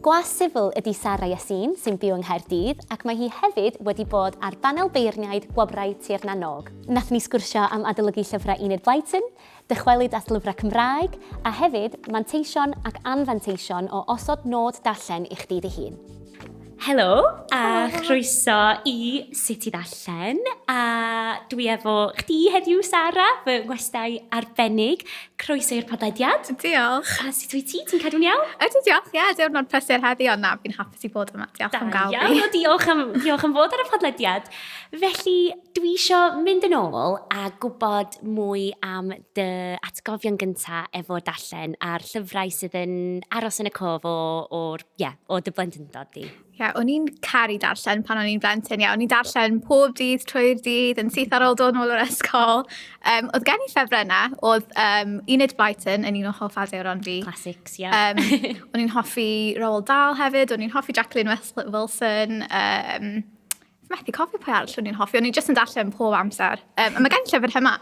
Gwas sifil ydy Sara Yassine, sy'n byw yng Nghaerdydd, ac mae hi hefyd wedi bod ar banel beirniaid Gwobrau Tir na n-Og. Nathon ni sgwrsio am adolygu llyfrau Enid Blyton, dychwelyd at lyfrau Cymraeg, a hefyd manteision ac anfanteision o osod nod darllen i chdi dy hun. Helo, a chroeso i Sut i Ddarllen. A dwi efo chdi heddiw, Sara, fy ngwestai arbennig. Croeso i'r podlediad. Diolch. A sut wyt ti? Ti'n cadw'n iawn? Ydw, diolch. Ie, yeah, diwrnod prysur heddi, ond na, fi'n hapus i bod yma. Diolch am gael fi. Iawn, diolch am, diolch am fod ar y podlediad. Felly, dwi eisiau mynd yn ôl a gwybod mwy am dy atgofion gynta efo darllen a'r llyfrau sydd yn aros yn y cof o, o'r ie, o dy blentyndod di? Ie, yeah, o'n i'n caru darllen pan o'n i'n blentyn, ie. O'n i'n darllen pob dydd trwy'r dydd, yn syth ar ôl dod nôl o'r ysgol. Um, oedd gen i llyfrau yna, oedd um, Enid Blyton yn un o hoff awduron fi. Classics, ie. Yeah. Um, o'n i'n hoffi Roald Dahl hefyd, o'n i'n hoffi Jacqueline Wilson. Um, methu cofio pwy arall o'n i'n hoffi, o'n i'n just yn darllen pob amser. Um, a mae gen i llyfr yma,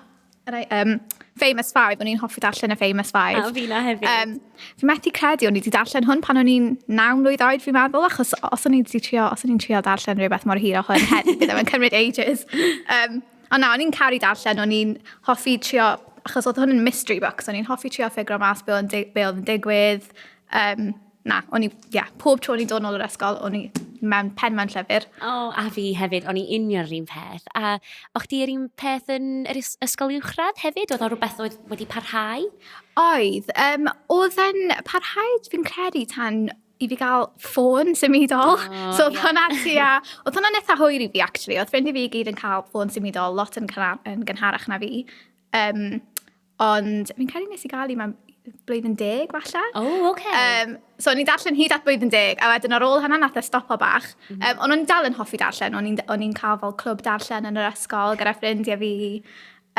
um, Famous Five, o'n i'n hoffi darllen y Famous Five. A fi na hefyd. Um, fi methu credu o'n i wedi darllen hwn pan o'n i'n naw mlwydd oed, fi'n meddwl, achos os o'n i'n trio, os o'n i'n trio darllen rhywbeth mor hir o hwn heddi, bydd e'n cymryd ages. Um, ond na, o'n i'n caru darllen, o'n i'n hoffi trio, achos oedd hwn yn mystery book, so o'n i'n hoffi trio ffigro mas be oedd yn digwydd. Um, na, o'n i, ie, yeah, pob tro o'n i'n dod nôl o'r ysgol, o'n i mewn pen mewn llyfr. O, oh, a fi hefyd, o'n i union yr un peth. A o'ch ti yr un peth yn yr ysgol uwchradd hefyd? Oedd o rhywbeth oedd wedi parhau? Oedd. Um, oedd yn parhau, fi'n credu, tan i fi gael ffôn symudol. Oh, so oedd yeah. hwnna tua... Oedd hwnna'n eitha hwyr i fi, actually. Oedd ffrindiau fi i gyd yn cael ffôn symudol lot yn, yn gynharach na fi. Um, Ond fi'n credu nes i gael un mewn blwyddyn deg, falle. Oh, okay. Um, so o'n i'n darllen hyd at blwyddyn deg, a wedyn ar ôl hynna nath e stopo bach. Mm -hmm. um, ond o'n i'n dal yn hoffi darllen, o'n i'n cael fel clwb darllen yn yr ysgol gyda ffrindiau fi.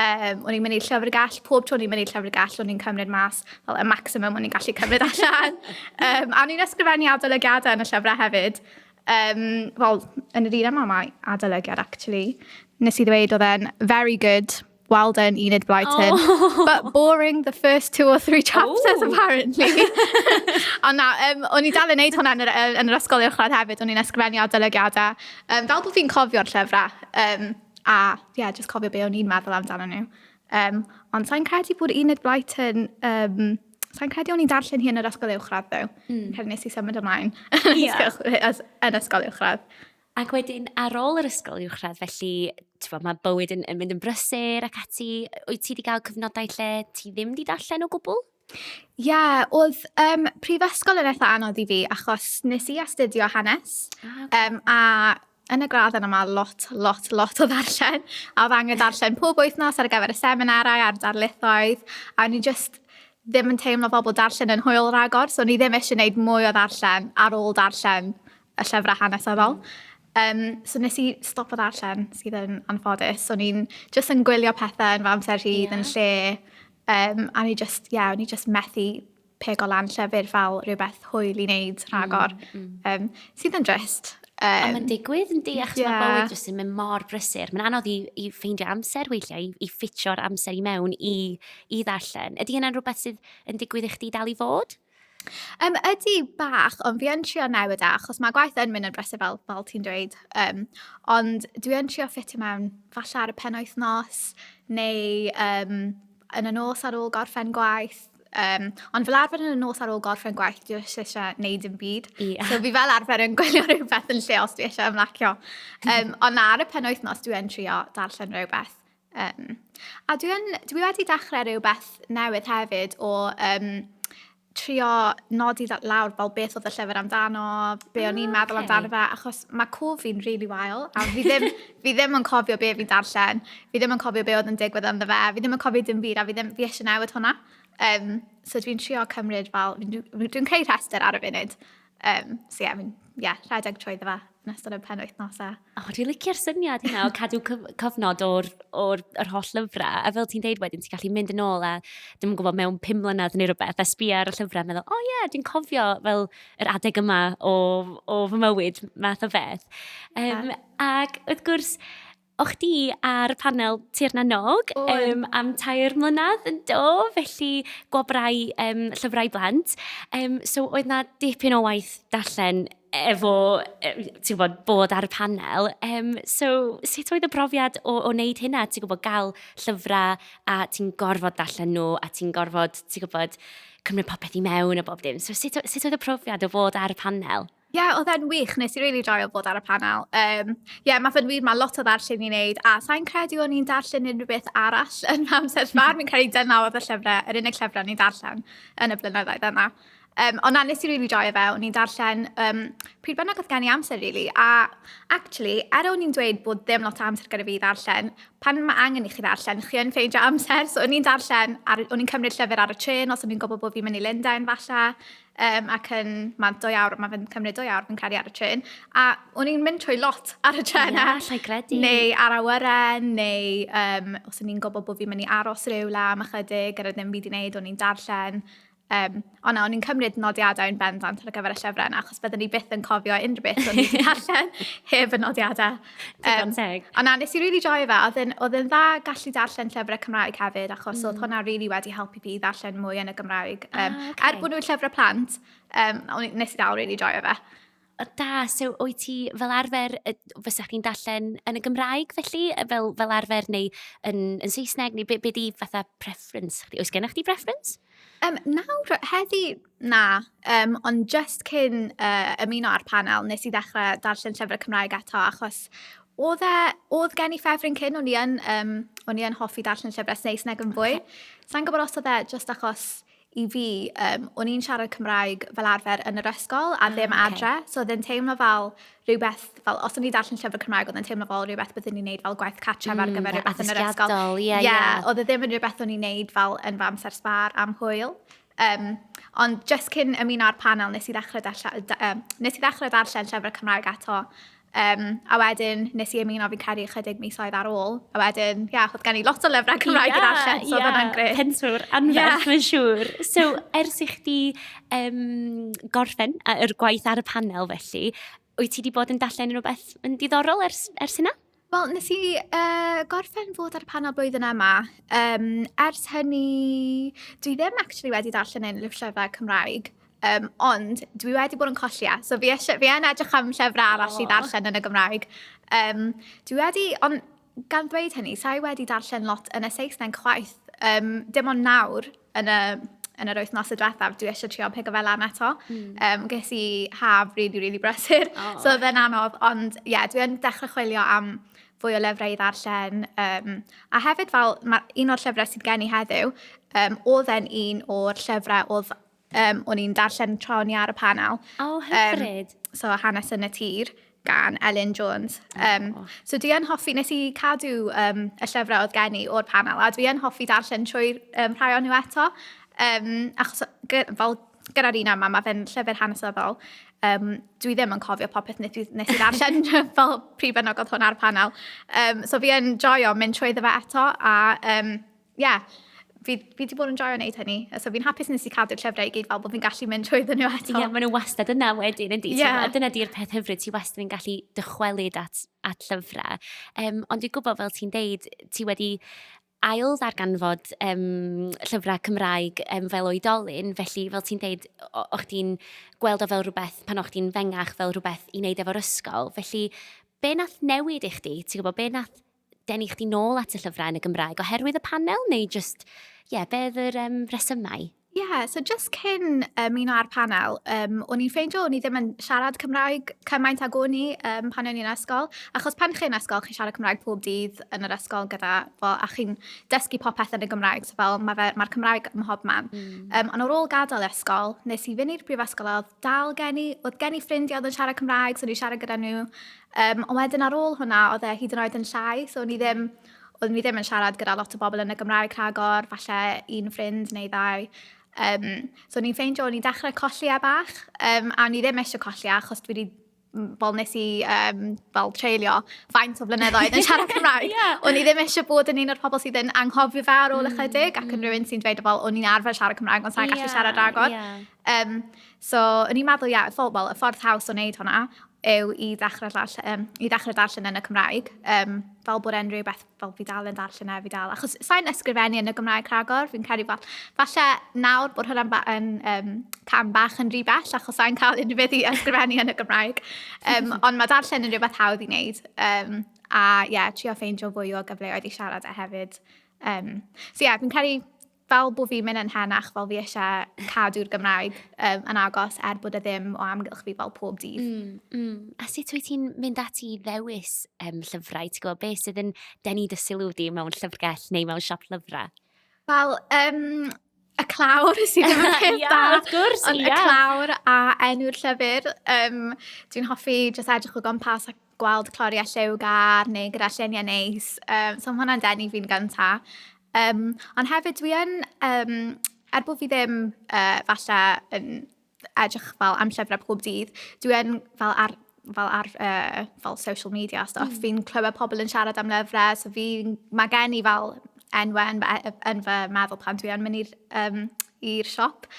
Um, o'n i'n mynd i'r llyfrgell, pob tro o'n i'n mynd i'r llyfrgell, o'n i'n cymryd mas fel y maximum o'n i'n gallu cymryd allan. um, a o'n i'n ysgrifennu adolygiadau yn y llyfrau hefyd. Um, Wel, yn yr un yma mae adolygiad, actually. Nes i ddweud oedd e'n very good, Well done, Enid Blyton. Oh. But boring the first two or three chapters, oh. apparently. Ond na, um, o'n i dal yn neud hwnna yn yr, yn yr ysgol uwchradd hefyd, o'n i'n ysgrifennu adolygiadau. Um, fel bod fi'n cofio'r llyfrau. Um, a, yeah, just cofio be o'n i'n meddwl amdano nhw. Um, ond sa'n credu bod Enid Blyton... Um, sa'n credu o'n i'n darllen hi yn yr ysgol uwchradd, ddo. Mm. Credu nes i symud ymlaen yeah. yn ysgol uwchradd. Ac wedyn ar ôl yr ysgol uwchradd, felly t'bo, mae bywyd yn, yn mynd yn brysur ac ati, wyt ti wedi cael cyfnodau lle ti ddim wedi darllen o gwbl? Ie, yeah, oedd um, prifysgol yn eitha anodd i fi achos nes i astudio hanes. Ah, okay. um, a yn y gradd yna mae lot, lot, lot o ddarllen. A oedd angen darllen pob wythnos ar gyfer y seminarau a'r darlithoedd. A o'n i just ddim yn teimlo fel bod darllen yn hwyl ragor, so o'n i ddim eisiau gwneud mwy o ddarllen ar ôl darllen y llyfrau hanesyddol. Um, so nes i stopo ddarllen, sydd yn anffodus. O'n i'n just yn gwylio pethau yn fy amser rhydd yeah. yn lle. Um, a ni just, yeah, o'n i just methu pego lan llyfr fel rhywbeth hwyl i wneud rhagor. Mm, mm. Um, sydd yn drist. Um, Ond mae'n digwydd yn di, achos yeah. mae bywyd jyst yn mynd mor brysur. Mae'n anodd i, i ffeindio amser weithiau, i, i ffitio'r amser i mewn i, i ddarllen. Ydy hynna'n rhywbeth sydd yn digwydd i chdi dal i fod? Um, ydy bach, ond fi yn trio newid e, achos mae gwaith yn mynd yn brysur fel, fel ti'n dweud. Um, ond dwi yn trio ffitio mewn falle ar y penwythnos, neu um, yn y nos ar ôl gorffen gwaith. Um, ond fel arfer yn y nos ar ôl gorffen gwaith, dwi eisiau eisiau neud dim byd. Yeah. So fi fel arfer yn gwylio rhywbeth yn lle os dwi eisiau ymlacio. Um, ond na, ar y penwythnos dwi yn trio darllen rhywbeth. Um, a dwi, yn, dwi wedi dechrau rhywbeth newydd hefyd o um, trio nodi lawr fel beth oedd y llyfr amdano, be o'n i'n ah, meddwl okay. amdano fe, achos mae cof fi'n really wael, a fi ddim, fi ddim yn cofio be fi'n darllen, fi ddim yn cofio be oedd yn digwydd ynddo fe, fi ddim yn cofio dim byd, a fi ddim, fi eisiau newid hwnna. Um, so dwi'n trio cymryd fel, dwi'n dwi, dwi creu rhestr ar y funud. Um, so ie, yeah, fi'n yeah, rhedeg trwyddo fe yn ystod y penwythnosau. O, oh, dwi'n licio'r syniad hynna o cadw cofnod o'r, or, yr holl lyfrau. A fel ti'n deud wedyn, ti'n gallu mynd yn ôl a dwi'n gwybod mewn pum mlynedd neu rhywbeth a sbio ar y llyfrau a meddwl, o oh, ie, yeah, dwi'n cofio fel yr adeg yma o, o fy mywyd, math o beth. Um, yeah. Ac wrth gwrs, O'ch chdi ar panel Tir na Nog am 3 mlynedd yn do, felly gwobrau llyfrau blant. So oedd na dipyn o waith darllen efo, ti'n gwybod, bod ar y panel. So sut oedd y brofiad o wneud hynna? Ti'n gwybod, gael llyfrau a ti'n gorfod darllen nhw a ti'n gorfod, ti'n gwybod, cymryd popeth i mewn a bob dim. So sut oedd y profiad o fod ar y panel? Ie, yeah, oedd e'n wych. Nes i really joio bod ar y panel. Yeah, mae fe'n wir, mae lot o ddarllen i wneud, a sa'n credu o'n i'n darllen unrhyw beth arall yn amser sbar. Fi'n credu dyna oedd y llyfrau, yr unig llyfrau o'n i'n darllen yn y blynyddoedd yna. Ond na, nes i really joio fe, o'n i'n darllen pryd bynnag oedd gen i amser, really. A actually, er o'n i'n dweud bod ddim lot o amser gyda fi i ddarllen, pan mae angen i chi ddarllen, chi yn ffeindio amser. So o'n i'n darllen, o'n i'n cymryd llyfr ar y trên os o'n i'n gwybod bod fi'n mynd i Lundain falle. Ac yn, mae'n 2 awr, mae fe'n cymryd 2 awr fi'n credu ar y trên. A o'n i'n mynd trwy lot ar y trên. Ie, yeah, allai gredu. Neu ar awyren, neu os o'n i'n gwybod bod fi'n mynd i aros rhywle am ychydig, gyda ddim byd i wneud, o'n i'n darllen. Ond na, o'n i'n cymryd nodiadau yn bendant ar gyfer y llyfrau yna, achos byddwn i byth yn cofio unrhyw beth o'n i wedi darllen heb y nodiadau. Digon teg. Ond na, nes i really joio fe. Oedd yn dda gallu darllen llyfrau Cymraeg hefyd, achos oedd hwnna really wedi helpu fi i ddarllen mwy yn y Gymraeg. Er bod nhw'n llyfrau plant, nes i dal really joio fe. Da, so wyt ti fel arfer, fysa chdi'n darllen yn y Gymraeg felly, fel arfer neu yn Saesneg, neu be di fatha preference chdi? Oes gennych chdi preference? Nawr, heddi, na, ond just cyn ymuno â'r panel, nes i ddechrau darllen llyfrau Cymraeg eto, achos oedd gen i ffefryn cyn, o'n i yn hoffi darllen llyfrau Saesneg yn fwy. Sa'n gwybod os oedd e just achos i fi, o'n i'n siarad Cymraeg fel arfer yn yr ysgol a ddim adre, so oedd e'n teimlo fel rhywbeth, fel os o'n i'n darllen llyfr Cymraeg, oedd e'n teimlo fel rhywbeth byddwn ni'n neud fel gwaith cartref ar gyfer rhywbeth yn yr ysgol. Ie, ie. Oedd e ddim yn rhywbeth o'n i'n neud fel yn fy amser sbar am hwyl. Ond just cyn ymuno â'r panel, nes i ddechrau darllen llyfr Cymraeg eto. A wedyn nes i ymuno fi'n credu ychydig misoedd ar ôl. A wedyn, ie, yeah, oedd gen i lot o lyfrau Cymraeg i ddarllen, so oedd hwnna'n grêt. Pentwr anferth, mae'n siŵr. So, ers i chdi gorffen yr gwaith ar y panel felly, wyt ti wedi bod yn darllen unrhyw beth yn diddorol ers hynna? Wel, nes i gorffen fod ar y panel blwyddyn yma. Ers hynny, dwi ddim actually wedi darllen unrhyw llyfrau Cymraeg. Ond dwi wedi bod yn colli e, so fi yn edrych am llyfrau arall i ddarllen yn y Gymraeg. Dwi wedi, ond gan ddweud hynny, sa i wedi darllen lot yn y Saesneg chwaith. Dim ond nawr, yn yr wythnos y diwethaf, dwi eisiau trio pigo fe lan eto. Ges i haf really, really brysur, so oedd e'n anodd, ond ie, yeah, dwi yn dechrau chwilio am fwy o lyfrau i ddarllen. A hefyd fel, un o'r llyfrau sydd gen i heddiw, oedd e'n un o'r llyfrau oedd o'n i'n darllen tra o'n i ar y panel. O, hyfryd. So, Hanes yn y Tir gan Elin Jones. So, dwi yn hoffi, nes i cadw y llyfrau oedd gen i o'r panel, a dwi yn hoffi darllen trwy rhai o'n nhw eto. Achos, fel gyda'r un yma, mae fe'n llyfr hanesyddol. Dwi ddim yn cofio popeth nes i ddarllen fel pryd bynnag oedd hwn ar y panel. So, fi yn joio mynd trwyddo fe eto, a yeah, fi wedi bod yn joio wneud hynny. So fi'n hapus nes i cadw'r llyfrau i gyd fel bod fi'n gallu mynd trwyddyn nhw eto. Ie, yeah, maen nhw wastad yna wedyn, yndi. Yeah. A dyna di'r peth hyfryd, ti wastad yn gallu dychwelyd at llyfrau. Ond dwi'n gwybod, fel ti'n deud, ti wedi ail ddarganfod llyfrau Cymraeg fel oedolyn, felly fel ti'n deud, o'ch ti'n gweld o fel rhywbeth pan o'ch ti'n fengach, fel rhywbeth i wneud efo'r ysgol. Felly, be nath newid i chdi? Ti'n gwybod, be nath denu chdi nôl at y llyfrau yn y Gymraeg oherwydd y panel, neu just, ie, yeah, be oedd yr resymau? Ie, yeah, so just cyn ymuno â'r panel, o'n i'n ffeindio o'n i ddim yn siarad Cymraeg cymaint ag o'n i pan o'n i'n ysgol. Achos pan chi'n ysgol, chi'n siarad Cymraeg pob dydd yn yr ysgol gyda, fel, a chi'n dysgu popeth yn y Gymraeg, so fel mae'r Cymraeg ym mhob man. Ond ar ôl gadael ysgol, nes i fynd i'r brifysgol a oedd dal gen i, oedd gen i ffrindiau oedd yn siarad Cymraeg, so o'n i'n siarad gyda nhw. Ond wedyn ar ôl hwnna, oedd e hyd yn oed yn llai, so o'n i ddim, oeddwn i ddim yn siarad gyda lot o bobl yn y Gymraeg rhagor, falle un ffrind neu ddau. So o'n i'n ffeindio, o'n i'n dechrau colli e bach, a o'n i ddim eisiau colli e, achos dwi wedi, fel nes i fel treulio faint o flynyddoedd yn siarad Cymraeg. Yeah. O'n i ddim eisiau bod yn un o'r pobl sydd yn anghofio fe ar ôl ychydig, ac yn rhywun sy'n dweud fel o'n i'n arfer siarad Cymraeg, ond sa'n gallu siarad rhagor. So o'n i'n meddwl, ie, yeah, y ffordd haws o wneud hwnna yw i ddechrau, darllen, i ddechrau darllen yn y Cymraeg. Fel bod e'n rhywbeth fel fi dal yn darllen e, fi dal. Achos sa'n ysgrifennu yn y Gymraeg rhagor, fi'n credu fel, falle nawr bod hwnna'n yn cam bach yn rhy bell, achos sa'n cael unrhyw beth i ysgrifennu yn y Gymraeg. Ond mae darllen yn rhywbeth hawdd i wneud. A ie, yeah, trio ffeindio fwy o gyfleoedd i siarad e hefyd. So ie, yeah, fi'n credu fel bod fi'n mynd yn henach, fel fi eisiau cadw'r Gymraeg yn agos er bod e ddim o amgylch fi fel pob dydd. A sut wyt ti'n mynd ati i ddewis llyfrau? Ti'n gwybod beth sydd yn denu dy sylw di mewn llyfrgell neu mewn siop lyfrau? Wel, y clawr sydd ddim yn peth da. Wrth gwrs, Ond y clawr a enw'r llyfr. Dwi'n hoffi jyst edrych o gwmpas a gweld cloriau lliwgar neu gyda lluniau neis. So mae hwnna'n denu fi'n gynta. Ond hefyd dwi yn, er bod fi ddim falle yn edrych fel am llyfrau pob dydd, dwi yn fel ar social media a stuff, fi'n clywed pobl yn siarad am lyfrau, so mae gen i fel enwau yn fy meddwl pan dwi yn mynd i'r siop.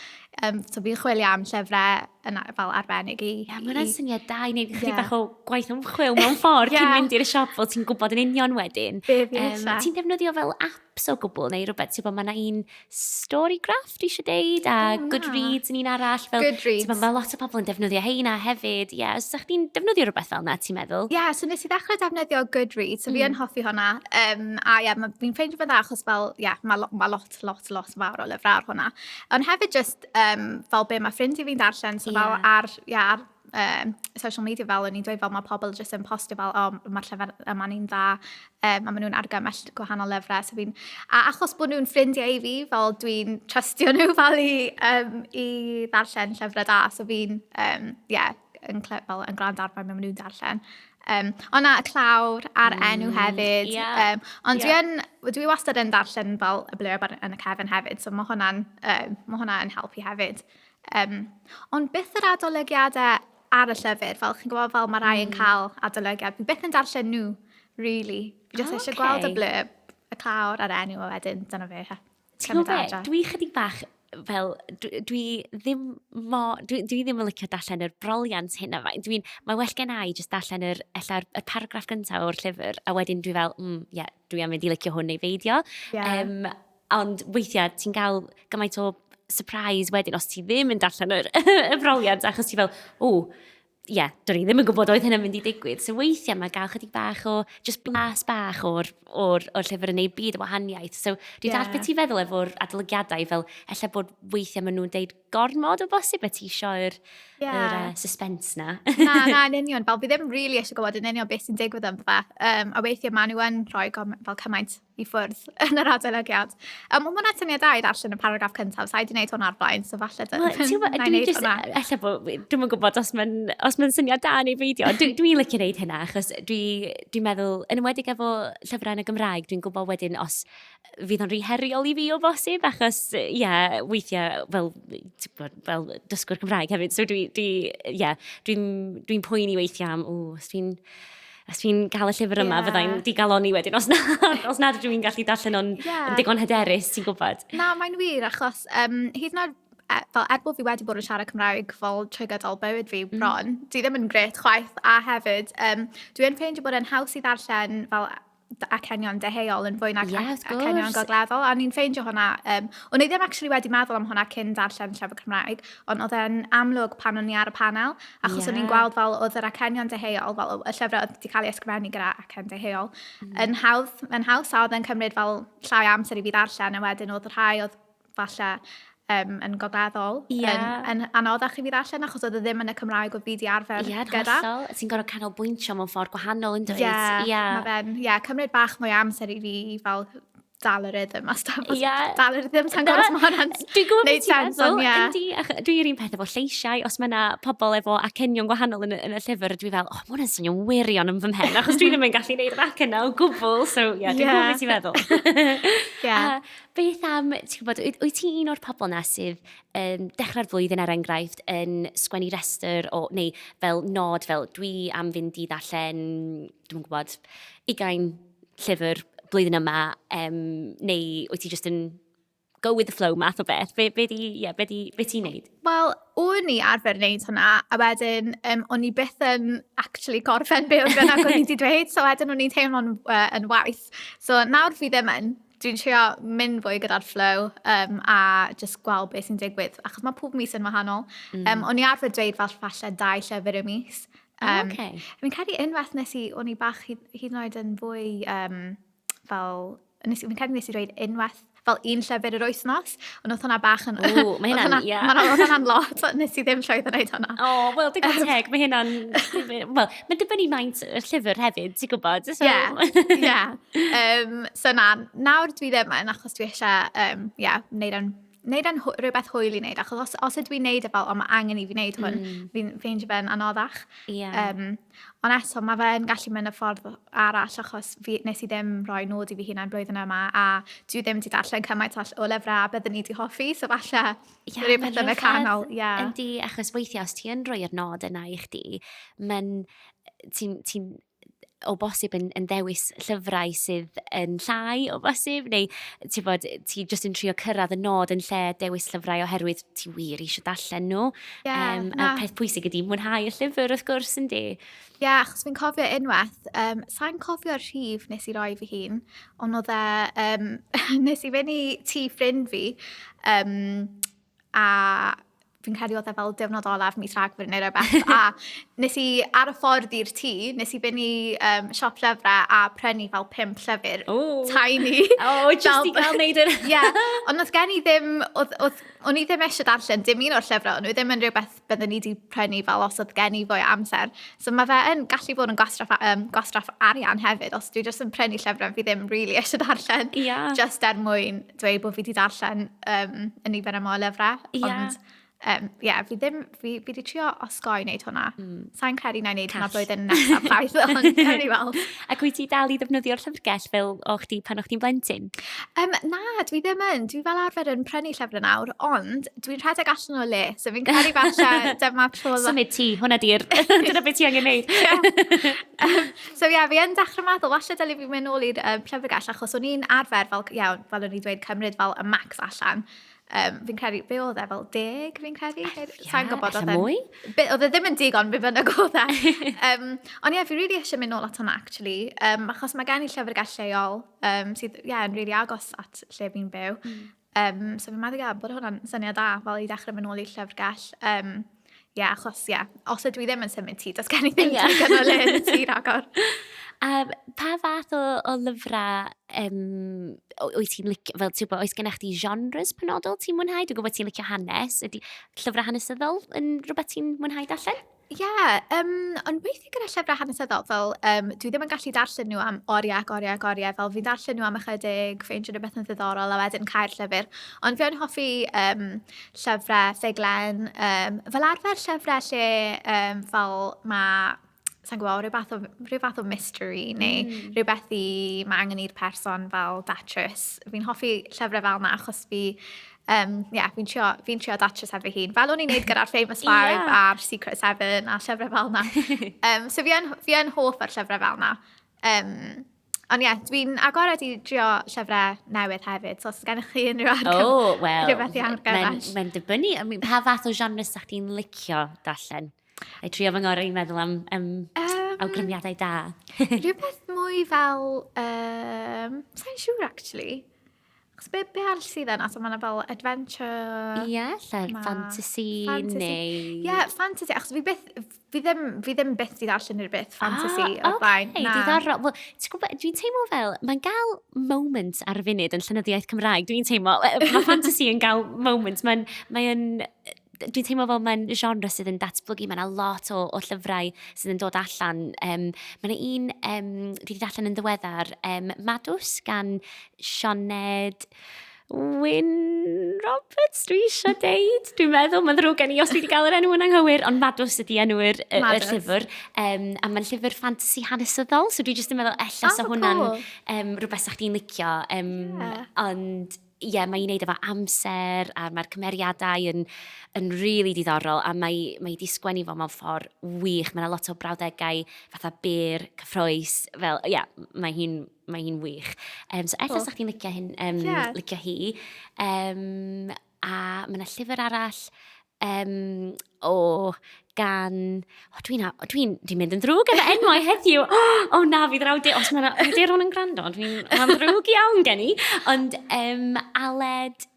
So fi'n chwilio am llyfrau yn, fel arbennig i... Ie, mae hwnna'n syniad da i wneud chydig bach o gwaith ymchwil mewn ffordd cyn mynd i'r siop fel ti'n gwybod yn union wedyn. Be fi eisiau. Ti'n defnyddio fel apps o gwbl neu rhywbeth? Ti'n bod mae yna un Storygraph, dwi eisiau deud, a O, na. Goodreads yn un arall. Fel, Goodreads. Ti'n bod, mae lot o bobl yn defnyddio heina hefyd. Ie, yeah, os ydych chdi'n defnyddio rhywbeth fel yna, ti'n meddwl? Ie, yeah, so nes i ddechrau defnyddio Goodreads, so fi yn hoffi hwnna. A ie, yeah, fi'n ffeindio fe'n dda achos fel, ie, yeah, mae ma lot, lot, lot fawr o lyfrau ar hwnna. Ond hefyd just fel be mae ffrindiau fi'n darllen, so fel ar, yeah, ar social media fel o'n i'n dweud, fel mae pobl jyst yn postio fel, o, oh, mae'r llyfr yma'n un dda, a maen nhw'n argymell gwahanol lyfrau. So a achos bod nhw'n ffrindiau i fi, fel dwi'n trystio nhw fel i ddarllen llyfrau da, so fi'n, yeah, fel yn gwrando ar pan maen nhw'n darllen. Ond na, y clawr a'r enw hefyd. Ond dwi yn, dwi wastad yn darllen fel y blurb yn y cefn hefyd, so ma hwnna yn helpu hefyd. Ond byth yr adolygiadau ar y llyfr, fel chi'n gwybod fel mae rai yn cael adolygiad, fi byth yn darllen nhw, really. Fi jyst eisiau gweld y blurb, y clawr a'r enw a wedyn, dyna fe. Ti'n gwybod be, dwi chydig bach fel, dwi ddim yn licio darllen yr broliant hynna. Mae well gen i jyst darllen ella'r y paragraff gyntaf o'r llyfr, a wedyn dwi fel, yeah, dwi am mynd i licio hwn neu beidio. Ond weithiau ti'n cael gymaint o surprise wedyn os ti ddim yn darllen y broliant, achos ti fel, o, ie, yeah, do'n i ddim yn gwybod oedd hynny'n mynd i digwydd. So weithiau mae gael chydig bach o, just blas bach o'r llyfr yn ei byd o wahaniaeth. So dwi'n dallt beth ti'n feddwl efo'r adolygiadau, fel ella bod weithiau maen nhw'n deud gormod o bosib, a ti isio yr suspense na. Na, na, yn union. Fel fi ddim really eisiau gwybod yn union beth sy'n digwydd yn fe. A weithiau maen nhw yn rhoi fel cymaint i ffwrdd yn yr adolygiad. Ond mae hwnna'n syniad da i ddarllen y paragraff cyntaf. Sa i wedi gwneud hwnna ar blaen, so falle Wel, ti'n gwbod, na i dwi wneud hwnna. Ella bod, dwi'm yn gwybod os ma'n syniad da neu beidio. Dwi'n licio gwneud hynna, achos dwi meddwl, yn enwedig efo llyfrau yn y Gymraeg, dwi'n gwybod wedyn os fydd o'n rhy heriol i fi o bosib, achos, ie, yeah, weithiau, fel, ti'n gwbod, fel dysgwr Cymraeg hefyd, so ie, dwi'n poeni weithiau am, o, os dwi'n cael y llyfr yma, fyddai'n digalonni wedyn, os nad ydw i'n gallu darllen o'n yn digon hyderus, ti'n gwybod. Na, mae'n wir, achos hyd yn oed, fel, er bod fi wedi bod yn siarad Cymraeg fel trwy gydol bywyd fi bron, dwi ddim yn grêt chwaith, a hefyd, dwi'n ffeindio bod e'n haws i ddarllen fel acenion deheuol yn fwy nag Ie, wrth acenion gwrs. gogleddol, a ni'n ffeindio hwnna, o'n i ddim actually wedi meddwl am hwnna cyn darllen llyfr Cymraeg, ond oedd e'n amlwg pan o'n i ar y panel, achos o'n i'n gweld fel oedd yr acenion deheuol, fel y llyfrau oedd wedi cael ei ysgrifennu gyda acen deheuol, yn haws, a oedd e'n cymryd fel llai amser i fi ddarllen, a wedyn oedd y rhai oedd falle yn gogleddol yn anoddach i fi ddarllen, achos oedd e ddim yn y Cymraeg oedd fi di arfer gyda. Hollol. Ti'n gorfod canolbwyntio mewn ffordd gwahanol yn dweud. Ie, yeah, mae fe'n, ie, cymryd bach mwy o amser i fi fel dal y rhythm a stuff. Dal y rhythm, sa'n gwybod os mae hwnna'n Dwi'n gwybod beth ti'n meddwl, yndi, dwi'n yr un peth efo lleisiau, os mae yna pobl efo acenion gwahanol yn y llyfr, dwi fel, oh, mae hwnna'n swnio'n wirion yn fy mhen, achos dwi ddim yn gallu gwneud yr acen na o gwbl, so ie, yeah, dwi'n gwybod beth ti'n meddwl. A beth am, ti'n gwybod, wyt ti un o'r pobl na sydd yn dechrau'r flwyddyn er enghraifft yn sgwennu rhestr o, neu fel nod, fel dwi am fynd i ddarllen, dwi'n gwybod, 20 llyfr blwyddyn yma, neu wyt ti just yn go with the flow math o beth? Be ti'n neud? Wel, o'n i arfer wneud hwnna, a wedyn o'n i byth yn actually gorffen be oedd bynnag o'n i wedi dweud, so wedyn o'n i'n teimlo'n yn waith. So nawr fi ddim yn, dwi'n trio mynd fwy gyda'r flow a just gweld beth sy'n digwydd, achos mae pob mis yn wahanol. O'n i arfer dweud fel falle 2 llyfr y mis. Fi'n credu unwaith nes i, o'n i bach hyd yn oed yn fwy fel, nes, fi'n credu nes i dweud unwaith, fel un llyfr yr wythnos, ond oedd hwnna bach yn... Ww, mae hynna'n, ie. Oedd hwnna'n lot, ond nes i ddim llwyddo wneud hwnna. O, wel, digon teg, mae hynna'n... Wel, mae'n dibynnu maint y llyfr hefyd, ti'n gwybod? So... Ie, ie. So na, nawr dwi ddim yn, achos dwi eisiau, ie, wneud yn wneud e'n rhywbeth hwyl i wneud, achos os ydw i'n wneud e fel, o, mae angen i fi wneud hwn, fi'n ffeindio fe'n anoddach. Ond eto, mae fe'n gallu mynd y ffordd arall, achos nes i ddim rhoi nod i fi hunain blwyddyn yma, a dwi ddim wedi darllen cymaint o lyfrau a byddwn i wedi hoffi, so falle Ie, rhywbeth mae'n yn y rhyfedd. canol. Ie. Yndi, achos weithiau os ti yn rhoi'r nod yna i chdi, ti'n o bosib yn dewis llyfrau sydd yn llai o bosib, neu ti'n bod, ti jyst yn trio cyrraedd y nod yn lle dewis llyfrau oherwydd ti wir eisiau darllen nhw. Ie, A na. peth pwysig ydy mwynhau y llyfr wrth gwrs, yndi? Ie, achos fi'n cofio unwaith, sa'n cofio'r rhif nes i roi fy hun, ond oedd e, nes i fynd i tŷ ffrind fi, a fi'n credu oedd e fel diwrnod olaf mis Rhagfyr neu rhywbeth, a nes i, ar y ffordd i'r tŷ, nes i fynd i siop llyfrau a prynu fel 5 llyfr Ooh. tiny. O, just i gael neud yr... Ie, ond oedd gen i ddim, oedd, oedd, o'n i ddim eisiau darllen dim un o'r llyfrau, ond nhw ddim yn rhywbeth byddwn i wedi prynu fel os oedd gen i fwy o amser. So mae fe yn gallu bod yn gwastraff arian hefyd, os dwi jyst yn prynu llyfrau fi ddim really eisiau darllen. Just er mwyn dweud bod fi wedi darllen y nifer yma o lyfrau. Ond, ie, fi ddim, fi wedi trio osgoi wneud hwnna. Sa'n credu na i wneud hwnna Call. blwyddyn nesaf chwaith, ond gawn ni weld. Ac wyt ti dal i ddefnyddio'r llyfrgell fel o chdi pan o'ch chdi'n blentyn? Na, dwi ddim yn. Dwi fel arfer yn prynu llyfrau nawr, ond dwi'n rhedeg allan o le, so fi'n credu falle dyma tro Symud ti, hwnna di'r... Dyna beth ti angen neud. So ie, fi yn dechrau meddwl, falle dylai fi mynd nôl i'r llyfrgell, achos o'n i'n arfer fel, ie, fel o'n i'n dweud, cymryd fel y max allan. Fi'n credu, be oedd e, fel 10, fi'n credu? Ie, Sa'n gwybod, ella oedd e'n mwy? Be, oedd e ddim yn digon, be bynnag oedd e. Ond ie, fi really eisiau mynd nôl at hwnna, actually. Achos mae gen i llyfrgell lleol, sydd, ie, yn really agos at lle fi'n byw. So fi'n meddwl, ie, bod hwnna'n syniad da, fel i dechrau mynd nôl i'r llyfrgell. Ie, achos, ie, os ydw i ddim yn symud tŷ, does gen i ddim digon o le yn y tŷ rhagor. A pa fath o lyfrau, wyt ti'n licio, fel ti'n gwybod, oes gennych chdi genres penodol ti'n mwynhau? Dwi'n gwybod ti'n licio hanes. Ydy llyfrau hanesyddol yn rhywbeth ti'n mwynhau darllen? Ie, ond weithiau gyda llyfrau hanesyddol, fel, dwi ddim yn gallu darllen nhw am oriau ac oriau ac oriau, fel fi'n darllen nhw am ychydig, ffeindio rhywbeth yn ddiddorol a wedyn cau'r llyfr. Ond fi yn hoffi llyfrau ffuglen, fel arfer llyfrau lle fel ma', sa'n gwybod, rhyw fath o mystery neu rhywbeth i mae angen i'r person fel datrys. Fi'n hoffi llyfrau fel 'na achos fi, yeah, fi'n trio datrys efo hun. Fel o'n i'n neud gyda'r Famous Five a'r Secret Seven a llyfrau fel 'na. So fi yn hoff o'r llyfrau fel 'na. Ond ie, dwi'n agored i drio llyfrau newydd hefyd, so os gennych chi unrhyw Oh, wel, rhywbeth i argymell. Mae'n dibynnu. I mean, pa fath o genre sa chdi'n licio darllen? A trio fy ngorau i meddwl am awgrymiadau da. Rhywbeth mwy fel, sa'n siŵr actually. Achos be arall sydd yna? So mae yna fel adventure... Ie, lle Ma' fantasy fantasy. neu... Ie, fantasy. Achos fi ddim byth di darllen rhywbeth fantasy o'r blaen. Na. Diddorol. Wel, ti'n gwybod, dwi'n teimlo fel, mae'n gael moment ar y funud yn llenyddiaeth Cymraeg. Dwi'n teimlo, mae fantasy yn gael moment. Dwi'n teimlo fel mae'n genre sydd yn datblygu. Mae yna lot o llyfrau sydd yn dod allan. Mae yna un, dwi wedi darllen yn ddiweddar, Madws gan Sioned Wyn Roberts, dwi eisiau deud. Dwi'n meddwl, mae'n ddrwg gen i os dwi wedi gael yr enw yn anghywir, ond Madws ydy enw'r y Madws. llyfr. A mae'n llyfr ffantasi hanesyddol, so dwi jyst yn meddwl ella sa Oh, hwnna'n, cool. rhywbeth sa chdi'n licio. Ond ie, mae hi'n neud efo amser, a mae'r cymeriadau yn really diddorol, a mae di sgwennu fo mewn ffordd wych. Mae yna lot o brawddegau fatha byr, cyffrous, fel, ie, mae hi'n wych. So ella Cool. sa chdi'n licio hyn, licio hi. A mae yna llyfr arall, o, gan... O, dwi'n dwi dwi mynd yn ddrwg efo enwau heddiw. O, oh, na, fydd yr awdur... Os mae'n awduron yn gwrando, dwi'n... Mae'n ddrwg iawn gen i. Ond Aled...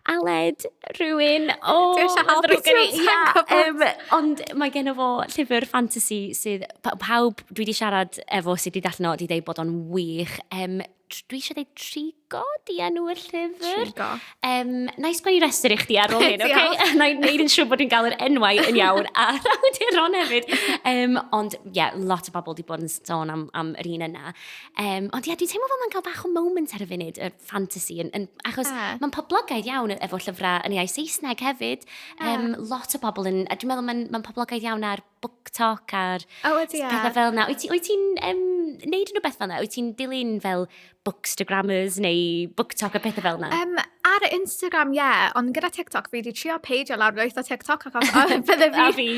Aled, rhywun, o, Dwi eisiau helpu ti, ond Ond mae gen fo llyfr fantasy sydd, pawb dwi wedi siarad efo sydd wedi darllen o, wedi dweud bod o'n wych. Dwi eisiau dweud Trigo, di enw y llyfr. Trigo. Na i sgwennu rhestr i chdi ar ôl hyn, oce? Na i wneud yn siŵr bod dwi'n gael yr enwau yn iawn a'r awduron hefyd. Ond, ie, yeah, lot o bobl wedi bod yn sôn am yr un yna. Ond ie, yeah, dwi'n teimlo fel mae'n cael bach o moment ar y funud, y fantasy, achos mae'n poblogaidd iawn efo llyfrau yn iaith Saesneg hefyd. Lot o bobl yn, a dwi'n meddwl mae'n poblogaidd iawn ar BookTok a'r oh, ydy, yeah. pethau fel yna. Wyt ti'n neud unrhyw beth fel yna? Wyt ti'n dilyn fel Bookstagrammers neu BookTok a pethau fel yna? Ar Instagram, ie, yeah, ond gyda TikTok, fi wedi trio peidio lawr lwyth o TikTok achos bydde fi,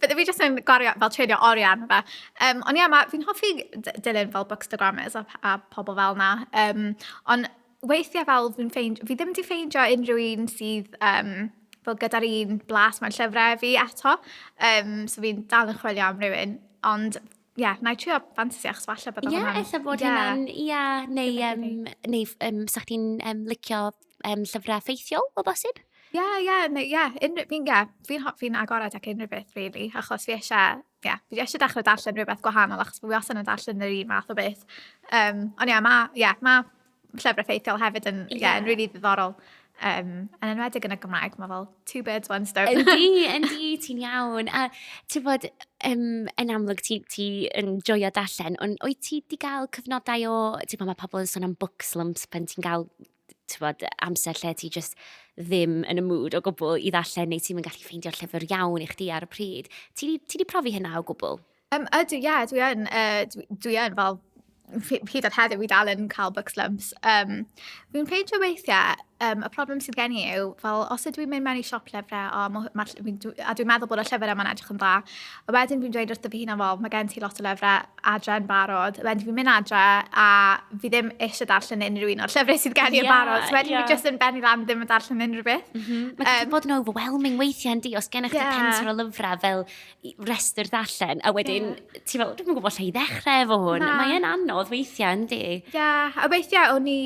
bydde fi jyst yn gwario, fel treulio oriau arno fe. Ond ie, yeah, fi'n hoffi dilyn fel Bookstagrammers a pobl fel yna. Ond weithiau fel fi'n ffeindio, fi ddim wedi ffeindio unrhyw un sydd fel gyda'r un blas mewn llyfrau fi eto. So fi'n dal yn chwilio am rhywun, ond ie, yeah, na i trio fantasy achos falle bod hwnna'n... Ie, ella bod hynna'n... Ie, neu sa chdi'n licio llyfrau ffeithiol o bosib? Ie, ie, neu ie, fi'n agored ac unrhyw beth, really, achos fi eisiau, ie, fi eisiau dechrau darllen rhywbeth gwahanol, achos fi wastad yn darllen yr un math o beth. Ond ie, mae llyfrau ffeithiol hefyd yn, yeah, yn really ddiddorol. Yn enwedig yn y Gymraeg, mae fel two birds, one stone. Yndi, yndi, ti'n iawn. A ti'n bod, yn amlwg ti yn joio darllen, ond wyt ti di gael cyfnodau o, ti'n bod, mae pobl yn sôn am book slumps pan ti'n gael, ti'n bod, amser lle ti just ddim yn y mood o gwbl i ddarllen, neu ti'n gallu ffeindio'r llyfr iawn i chdi ar y pryd. Ti di profi hynna o gwbl? Ydw, ie, dwi yn, dwi yn fel, hyd at heddiw, fi dal yn cael book slumps. Fi'n ffeindio weithiau, y problem sydd gen i yw, fel os ydw i'n mynd mewn i siop llyfrau, o, a dwi'n meddwl bod y llyfr yma'n edrych yn dda, a wedyn fi'n dweud wrtho fi hunan fel, mae gen ti lot o lyfrau adre yn barod, a wedyn fi'n mynd adre, a fi ddim eisiau darllen unrhyw un o'r llyfrau sydd gen i yn barod, so wedyn fi just yn bennu lan ddim yn darllen unrhyw beth. Mae'n gallu bod yn overwhelming weithiau, yndi, os gennych chi pentwr o lyfrau fel restr darllen, a wedyn ti fel, dwi'm yn gwybod lle i ddechrau efo hwn. Mae yn anodd weithiau, yndi? Ie, yeah, a weithiau o'n i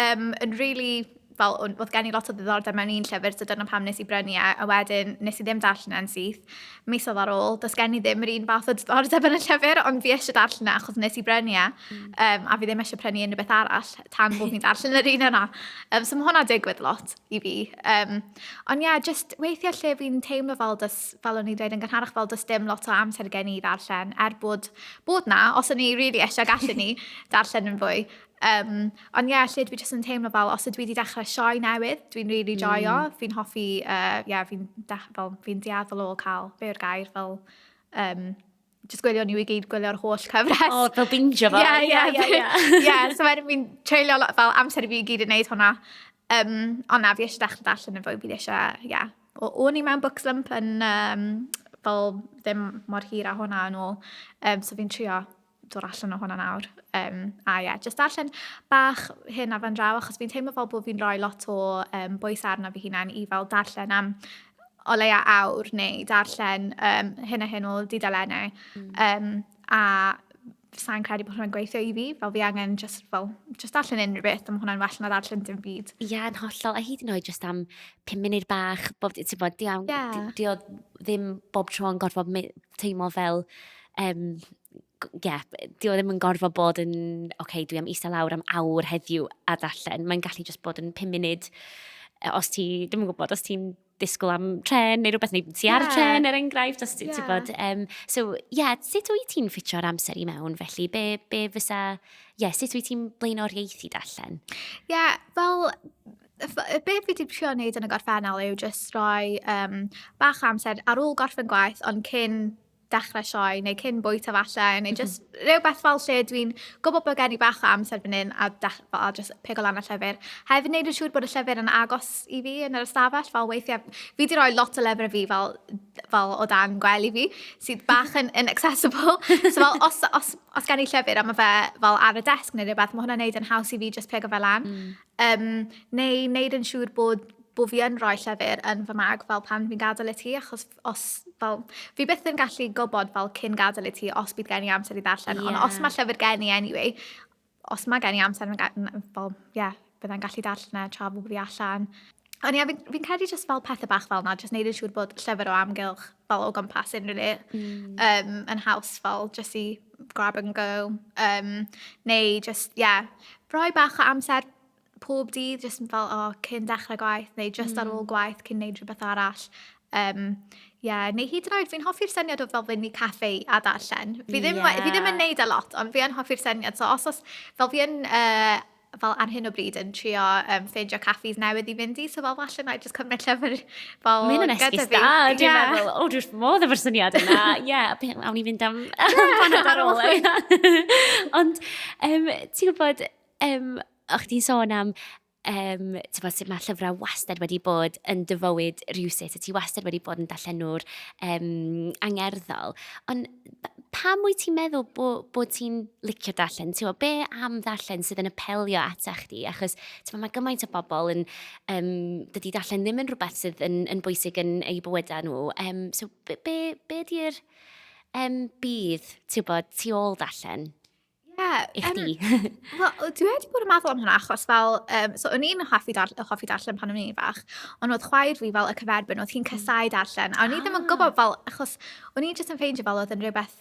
yn really, fel, oedd gen i lot o ddiddordeb mewn un llyfr, so dyna pam nes i brynu e, a wedyn nes i ddim darllen e'n syth. Misoedd ar ôl, does gen i ddim yr un fath o diddordeb yn y llyfr, ond fi eisiau darllen e achos nes i brynu e, a fi ddim eisiau prynu unrhyw beth arall tan bod fi'n darllen yr un yna. So mae hwnna digwydd lot i fi. Ond ie, yeah, just weithiau lle fi'n teimlo fel, does, fel o'n i'n dweud yn gynharach, fel does dim lot o amser gen i ddarllen, er bod na, os o'n i really eisiau gallu ni darllen yn fwy. Ond ie, yeah, lle dwi jyst yn teimlo fel, os ydw i wedi dechrau sioe newydd, dwi'n really joio, fi'n hoffi, yeah, fel, fi'n dueddol o cael, be yw'r gair, fel, just gwylio nhw i gyd, gwylio'r holl cyfres. O, fel bingio fo. Ie, ie, ie. So wedyn fi'n treulio lot, fel amser i fi i gyd yn neud hwnna. Ond na, fi eisiau dechrau darllen yn fwy, fi eisiau, ie. Yeah. O'n i mewn book slump yn, fel ddim mor hir â hwnna yn ôl. So fi'n trio dod allan o hwnna nawr. A ie, yeah, just darllen bach hyn a fan draw, achos fi'n teimlo fel bod fi'n rhoi lot o bwys arno fi hunan i fel darllen am o leia awr neu darllen hyn a hyn o dudalennau. A sa'n credu bod hwnna'n gweithio i fi, fel fi angen just, fel, just darllen unrhyw beth, a mae hwnna'n well na darllen dim byd. Ie, yeah, yn hollol, a hyd yn oed just am 5 munud bach, bob, ti'n bod, di o ddim bob tro yn gorfod teimlo fel, yeah, di o ddim yn gorfod bod yn, oce, okay, dwi am eistedd lawr am awr heddiw a darllen. Mae'n gallu just bod yn 5 munud, os ti, ddim yn gwybod, os ti'n disgwyl am tren neu rhywbeth, neu ti ar y tren er enghraifft, os ti'n bod. So, yeah, sut wyt ti'n ffitio'r amser i mewn, felly? Be fysa, yeah, sut wyt ti'n blaenoriaethu darllen? Ie, yeah, fel, be fi wedi trio wneud yn y gorffennol yw just rhoi bach amser ar ôl gorffen gwaith, ond cyn dechrau sioe, neu cyn bwyta falle, neu just rhywbeth fel lle dwi'n gwybod bod gen i bach o amser fan hyn a just pigo lan y llyfr. Hefyd wneud yn siŵr bod y llyfr yn agos i fi yn yr ystafell, fel weithiau, fi wedi rhoi lot o lyfrau fi fel o dan gwely fi, sydd bach yn inaccessible. So fel, os gen i llyfr a mae fe fel ar y desg neu rhywbeth, mae hwnna'n neud yn haws i fi just pigo fe lan. Neu wneud yn siŵr bod bod fi yn rhoi llyfr yn fy mag fel pan fi'n gadael y tŷ, achos os, fel, fi byth yn gallu gwybod fel cyn gadael y tŷ os bydd gen i amser i ddarllen, ond os mae llyfr gen i anyway, os mae gen i amser, fel, yeah, byddai'n gallu darllen e tra bod fi allan. Ond ie, fi credu just fel pethau bach fel 'na, just neud yn siŵr bod llyfr o amgylch, fel o gwmpas unrhyw le, yn haws fel just i grab and go. Neu just, yeah, rhoi bach o amser pob dydd, just fel, oh, cyn dechrau gwaith, neu just ar ôl gwaith cyn neud rhywbeth arall. Yeah, neu hyd yn oed, fi'n hoffi'r syniad o fel fynd i caffe a darllen. Fi ddim yn neud a lot, ond fi yn hoffi'r syniad. So os, fel fi yn, fel ar hyn o bryd yn trio ffeindio caffis newydd i fynd i, so fel falle na i just cymryd llyfr fel Mae hynna'n esgus da, dwi'n meddwl, o, dwi'n modd efo'r syniad yna. Ie, awn ni fynd am panad ar ôl. E. Ond, ti'n gwybod, o'ch ti'n sôn am ti'n bod, sut mae llyfrau wastad wedi bod yn dy fywyd rhywsut, a ti wastad wedi bod yn darllenwr angerddol. Ond pam wyt ti'n meddwl bod ti'n licio darllen? Ti'n gwybod, be am ddarllen sydd yn apelio ata chdi? Achos ti'n gwybod, mae gymaint o bobl yn... dydy darllen ddim yn rhywbeth sydd yn bwysig yn eu bywydau nhw. So, be di'r budd, ti'n gwybod, tu ôl darllen? Yeah, i chdi? Wel, dwi wedi bod yn meddwl am hwnna, achos fel, so o'n i'n hoffi darllen pan o'n i'n fach, ond oedd chwaer fi fel y cyferbyn, oedd hi'n casáu darllen, a o'n i ddim yn gwybod fel, achos o'n i jyst yn ffeindio fel oedd yn rhywbeth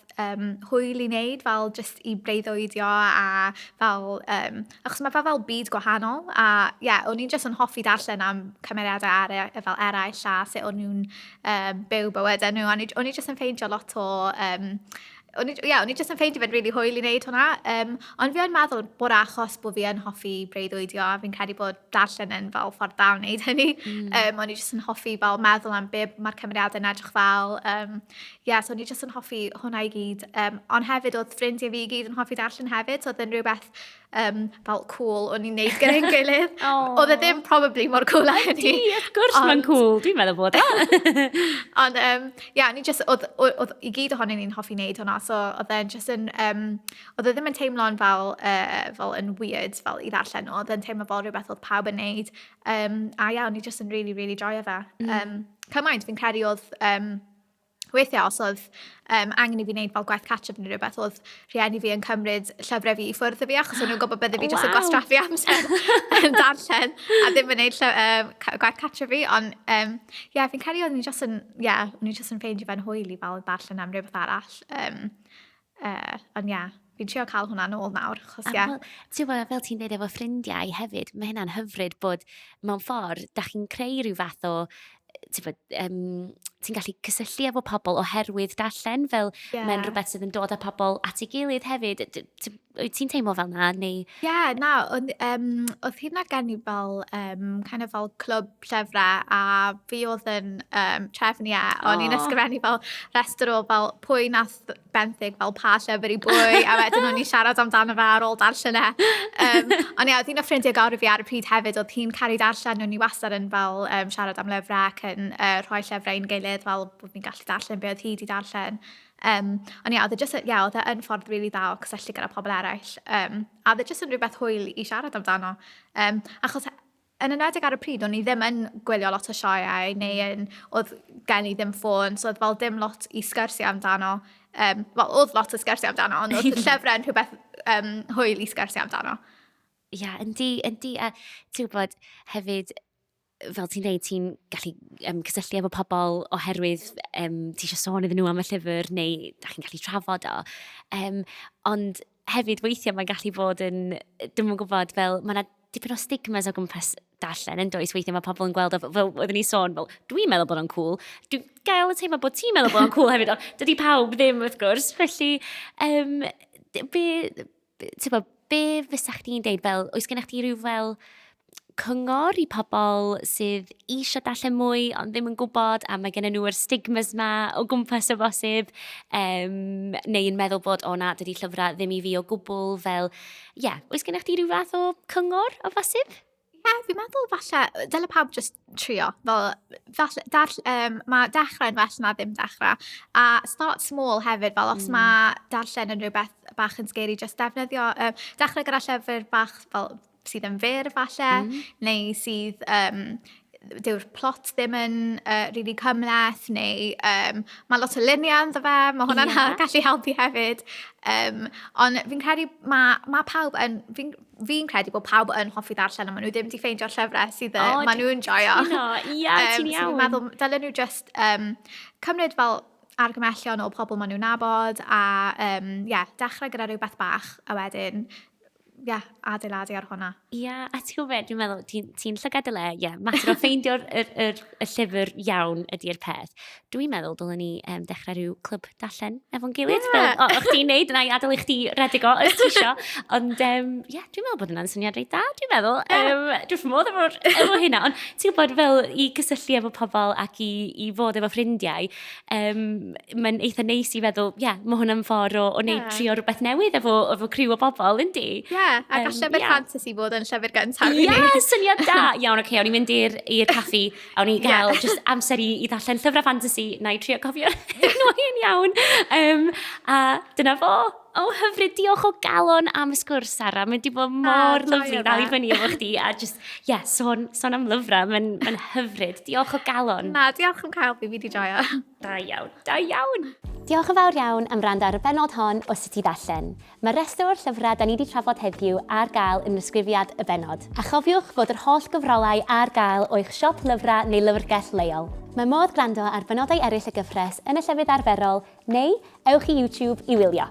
hwyl i wneud, fel jyst i breuddwydio a fel, achos mae fe fel byd gwahanol, a ie, yeah, o'n i jyst yn hoffi darllen am cymeriadau fel eraill a sut o'n nhw'n byw bywydau nhw, a o'n i jyst yn ffeindio lot o... O'n i, yeah, o'n i jyst yn ffeindio fe'n really hwyl i wneud hwnna. Ond fi yn meddwl bod achos bod fi yn hoffi breuddwydio, a fi'n credu bod darllen yn fel ffordd dda o wneud hynny. O'n i jyst yn hoffi fel meddwl am be mae'r cymeriadau'n edrych fel. Yeah, so o'n i jyst yn hoffi hwnna i gyd. Ond hefyd oedd ffrindiau fi i gyd yn hoffi darllen hefyd, so oedd yn rhywbeth fel cool o'n i'n neud gyda'n gilydd. Oedd e ddim probably mor cool â hynny. Ydy, wrth gwrs mae'n cool, dwi'n meddwl bod o. Ond, ie, o'n i just, oedd i gyd ohonyn ni'n hoffi wneud hwnna, so oedd e'n just yn, oedd e ddim yn teimlo'n fel yn weird fel i ddarllen nhw, oedd e'n teimlo fel rhywbeth oedd pawb yn neud. A ie, o'n i just yn really, really joio fe. Cymaint, fi'n credu oedd... Weithiau os oedd angen i fi wneud fel gwaith catch-up neu rhywbeth, oedd rhieni fi yn cymryd llyfrau fi i ffwrdd o fi, achos o'n nhw'n gwybod bydde fi jyst yn gwastraffu amser yn darllen a ddim yn wneud gwaith catch-up fi. Ond yeah, fi'n credu o'n i jyst yn, yeah, o'n i jyst yn ffeindio fe'n hwyl i fel darllen am rhywbeth arall. Ond yeah, fi'n trio cael hwnna nôl nawr, achos ie. Wel, ti'n gwybod, fel ti'n dweud efo ffrindiau hefyd, mae hynna'n hyfryd bod mewn ffordd, da chi'n creu rhyw fath o, ti'n gwybod, ti'n gallu cysylltu efo pobl oherwydd darllen, fel mae'n rhywbeth sydd yn dod â pobl at ei gilydd hefyd. Wyt ti'n teimlo fel na, neu? Ie, yeah, na, ond, oedd hynna gen i fel, kind of fel clwb llyfrau, a fi oedd yn trefnu e, o'n i'n ysgrifennu fel rhestr o fel pwy nath benthyg fel pa llyfr i bwy, a wedyn o'n i'n siarad amdano fe ar ôl darllen e. Ond ie, oedd un o ffrindiau gorau fi ar y pryd hefyd, oedd hi'n caru darllen, o'n i wastad yn fel siarad am lyfrau ac yn rhoi llyfrau i'n gilydd, fel bod fi'n gallu darllen be oedd hi wedi darllen. Ond ie, oedd e just, ie, oedd e yn ffordd really dda o cysylltu gyda pobl eraill. A oedd e just yn rhywbeth hwyl i siarad amdano. Achos yn enwedig ar y pryd, o'n i ddim yn gwylio lot o sioeau, neu yn, oedd gen i ddim ffôn, so oedd fel dim lot i sgyrsiau amdano. Wel, oedd lot o sgyrsiau amdano, ond oedd llyfrau yn rhywbeth hwyl i sgyrsiau amdano. Ie, yeah, yndi, yndi, a ti'n gwybod hefyd, fel ti'n dweud, ti'n gallu cysylltu efo pobl oherwydd ti eisiau sôn iddyn nhw am y llyfr neu da chi'n gallu trafod o. Ond hefyd weithiau mae'n gallu bod yn, dwi'm yn gwybod, fel mae yna dipyn o stigmas o gwmpas darllen yn does, weithiau mae pobl yn gweld o, fel oeddwn ni sôn, fel dwi'n meddwl bod o'n cool, dwi'n gael y teimlo bod ti'n meddwl bod o'n cool hefyd, ond dydy pawb ddim wrth gwrs, felly be, ti'n gwbod, be fysa chdi'n deud, fel, oes gennych chdi rhyw fel cyngor i pobl sydd eisiau darllen mwy ond ddim yn gwybod a mae gen nhw'r stigmas ma o gwmpas o bosib, neu yn meddwl bod o na, dydy llyfrau ddim i fi o gwbl, fel, ie, yeah, oes gennych chdi rhyw fath o cyngor o bosib? Ie, yeah, fi'n meddwl falle, dyle pawb just trio, fel, falle, mae dechrau yn well na ddim dechrau, a start small hefyd, fel os mae darllen yn rhywbeth bach yn scary, just defnyddio, dechrau gyda llyfr bach fel sydd yn fyr falle, neu sydd dyw'r plot ddim yn really cymhleth, neu mae lot o luniau ynddo fe, mae hwnna'n gallu helpu hefyd. Ond fi'n credu mae ma pawb yn... Fi'n fi credu bod pawb yn hoffi ddarllen, a maen nhw ddim wedi ffeindio'r llyfrau sydd oh, maen nhw'n joio. Ie, ti'n iawn. So fi'n meddwl, dylen nhw just cymryd fel argymellion o pobl maen nhw'n nabod a yeah, dechrau gyda rhywbeth bach a wedyn yeah, adeiladu ar hwnna. Ie, yeah, a ti'n gwybod, dwi'n meddwl, ti'n ti llygad y le, ie, yeah, mater o ffeindio'r yr, yr, y llyfr iawn ydy'r peth. Dwi'n meddwl dylen ni dechrau rhyw clwb darllen efo'n gilydd. Yeah. Fel, o, chdi'n neud, na i adael i chdi redeg o, os ti isio. Ond, ie, yeah, dwi'n meddwl bod hwnna'n syniad reit da, dwi'n meddwl. Yeah. Dwi'n wrth modd efo, efo hynna. Ond ti'n gwybod, fel i gysylltu efo pobl ac i fod efo ffrindiau, mae'n eitha neis i feddwl, ie, yeah, mae hwnna'n ffordd o wneud yeah. trio rhywbeth newydd efo criw o bobl, yndi? Ie, yeah, a gall llyfr yeah. fantasy bod yn llyfr gyntaf i ni. Ie, syniad da. Iawn, oce, okay, o'n i'n mynd i'r caffi, a o'n i'n gael yeah. just amser i ddarllen llyfrau fantasy, na i trio cofio'r enwau yn iawn. A dyna fo. O, hyfryd, diolch o galon am y sgwrs, Sara. Mae'n di bod mor lyfli ddal i fyny efo chdi. A just, yeah, sôn am lyfrau, mae'n ma hyfryd. Diolch o galon. Na, diolch am cael fi, fi di joio. Da iawn, da iawn. Diolch yn fawr iawn am wrando ar y bennod hon o Sut i Ddarllen. Mae rhestr o'r llyfrau da ni wedi trafod heddiw ar gael yn ysgrifiad y bennod. A chofiwch fod yr holl gyfrolau ar gael o'ch siop lyfrau neu lyfrgell leol. Mae modd gwrando ar benodau eraill y gyfres yn y llefydd arferol neu ewch i YouTube i wylio.